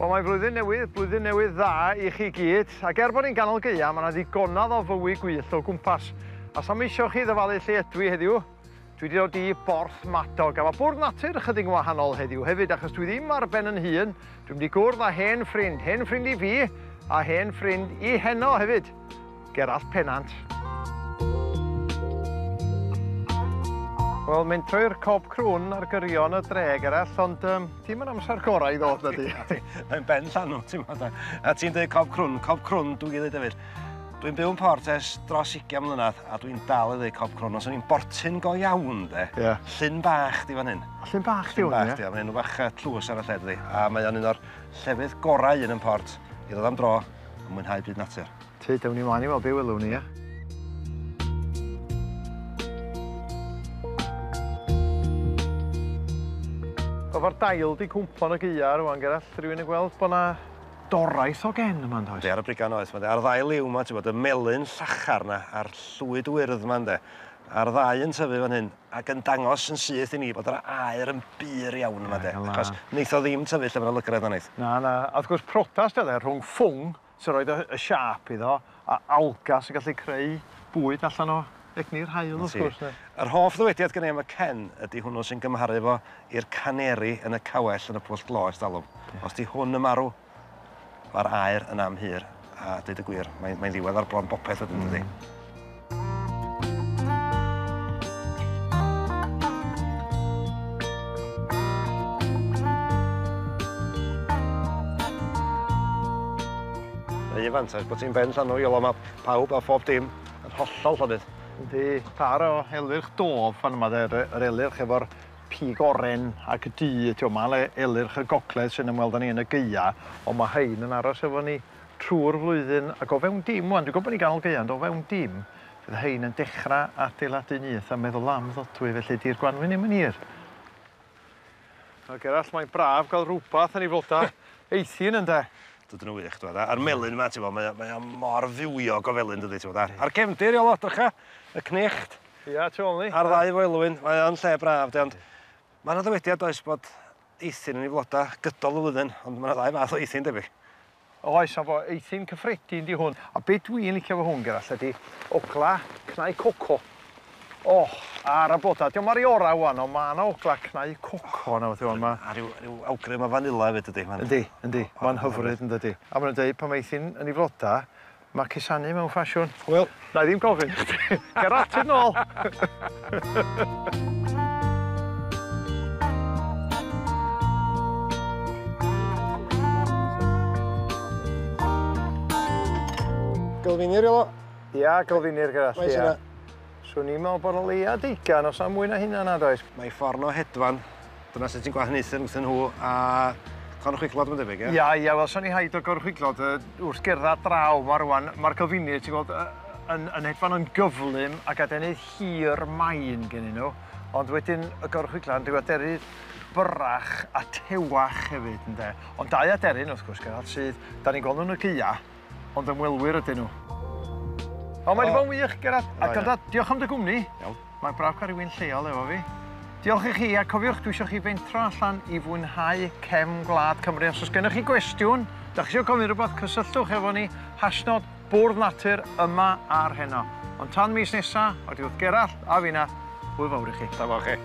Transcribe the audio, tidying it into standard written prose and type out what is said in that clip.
Wel, mae'n flwyddyn newydd, blwyddyn newydd dda i chi gyd, ac er bod ni'n ganol gaea, mae yna ddigonadd o fywyd gwyllt o gwmpas. A sa'm isio chi ddyfalu lle ydw i heddiw, dwi wedi dod i Borthmadog, a mae Bwrdd Natur ychydig yn wahanol heddiw hefyd, achos dwi ddim ar ben yn hun, dwi'n mynd i gwrdd â hen ffrind, hen ffrind i fi, a hen ffrind i heno hefyd, Gerallt Pennant. Wel, mentro i'r Cob Crwn ar gyrion y dre, Gerallt, ond dim yn amser gorau i ddod, na di? Mae'n ben llanw, ti'n gwbod. A ti'n dweud Cob Crwn, Cob Crwn dwi'n dweud hefyd. Dwi'n byw yn Port ers dros 20 mlynedd a dwi'n dal i ddweud Cob Crwn. Os o'n i'n bortyn go iawn, de. Yeah. Llyn bach di fan hyn. Llyn bach di hwn, ie? Llyn bach di, mae'n enw bach tlws ar y lle, dydi. A mae o'n un o'r llefydd gorau un yn Port i ddod am dro a mwynhau byd natur. Ty, dewn ni mlaen i weld be welwn ni, ie? Efo'r dail di cwmpo yn y gaea rwan, Gerallt, rhywun yn gweld bod 'na doraeth o gen yma, yn does? Ar y brigan oes, mae ar ddau liw yma, ti'n bod, y melyn llachar 'na a'r llwyd wyrdd yma, ynde. A'r ddau yn tyfu fan hyn, ac yn dangos yn syth i ni bod yr aer yn bur iawn yma, de. Achos wneith o ddim tyfu lle mae 'na lygredd na neith. Na, na. A wrth gwrs, protest oedd e rhwng ffwng sy'n rhoi y siâp iddo, a alga sy'n gallu creu bwyd allan o egni'r haul, wrth gwrs. Yr hoff ddywediad gen i am y cen ydy hwnnw sy'n gymharu fo i'r caneri yn y cawell yn y pwll glo ers talwm. Os di hwn yn marw, mae'r aer yn amhur, a dweud y gwir, mae'n mae ddiwedd ar bron bopeth wedyn, dydy. Un fantais bod ti'n ben llanw, Iolo, mae pawb a phob dim yn hollol llonydd. Yndi, par o elyrch dof fan yma, de, yr elyrch efo'r pig oren ac y du, ti'n mae elyrch y gogledd sy'n ymweld â ni yn y gaea, ond mae hein yn aros efo ni trwy'r flwyddyn, ac o fewn dim wan, dwi'n gwybod bod ni ganol gaea, ond o fewn dim, fydd hein yn dechrau adeiladu nyth a meddwl am ddodwy, felly di'r gwanwyn ddim yn hir. A Gerallt, mae'n braf gael rhywbeth yn ei floda eithin, ynde? Dydyn nhw wych, dwi'n A'r melyn yma, ti'n bod, mae o mor fywiog o felyn, dydy, ti'n bod. A'r cefndir, Iolo, drycha, y cnicht. Ia, tu ôl ni. A'r ddau foelwyn, mae o'n lle braf, de, ond mae yna ddywediad oes bod eithin yn ei floda gydol y flwyddyn, ond mae yna ddau fath o eithin, debyg. Oes, a fo eithin cyffredin di hwn. A be dwi'n licio fo hwn, Gerallt, ydy ogla cnau coco. O, ar y bloda. Dio'm ar ei ora wan, ond ma' 'na ogla cnau coco yna wrth ma. A ryw, ryw awgrym o fanila hefyd, dydy? Yndi, yndi. Mae'n hyfryd, yn dydy. A maen nhw'n dweud pan mae eithin yn ei floda, mae cusanu mewn ffasiwn. Wel. Na i ddim gofyn. Gerallt, tyd nôl! Gylfinir, Iolo? Ia, gylfinir, Gerallt, ia. Swn i'n meddwl bod o leia deugain, os na mwy na hynna nad oes. Mae ffordd o hedfan, dyna sut ti'n gwahaniaethu rhwngthyn nhw a cornchwiglod, mae'n debyg, ie? Ia, ia, wel, swn i haid o gornchwiglod wrth gerdded draw, ma' rwan, mae'r gylfinir, ti'n gweld, yn hedfan yn gyflym ac adenydd hir main gennyn nhw, ond wedyn y gornchwiglan, dwi'n aderydd byrrach a tewach hefyd, ynde. Ond dau aderyn, wrth gwrs, Gerallt, sydd, da ni'n gweld nhw'n y gaea, ond ymwelwyr ydyn nhw. O, mae wedi bod yn wych, Gerallt. A gyda, diolch am dy gwmni. Iawn. Mae'n braf cael rhywun lleol efo fi. Diolch i chi, a cofiwch, dwi eisiau chi fentro allan i fwynhau cefn gwlad Cymru. Os oes gennych chi gwestiwn, da chi eisiau gofyn rhywbeth, cysylltwch efo ni, hashnod Bwrdd Natur yma ar heno. Ond tan mis nesa, o'r diwedd Gerallt a finna, hwyl fawr i chi. Da bo chi.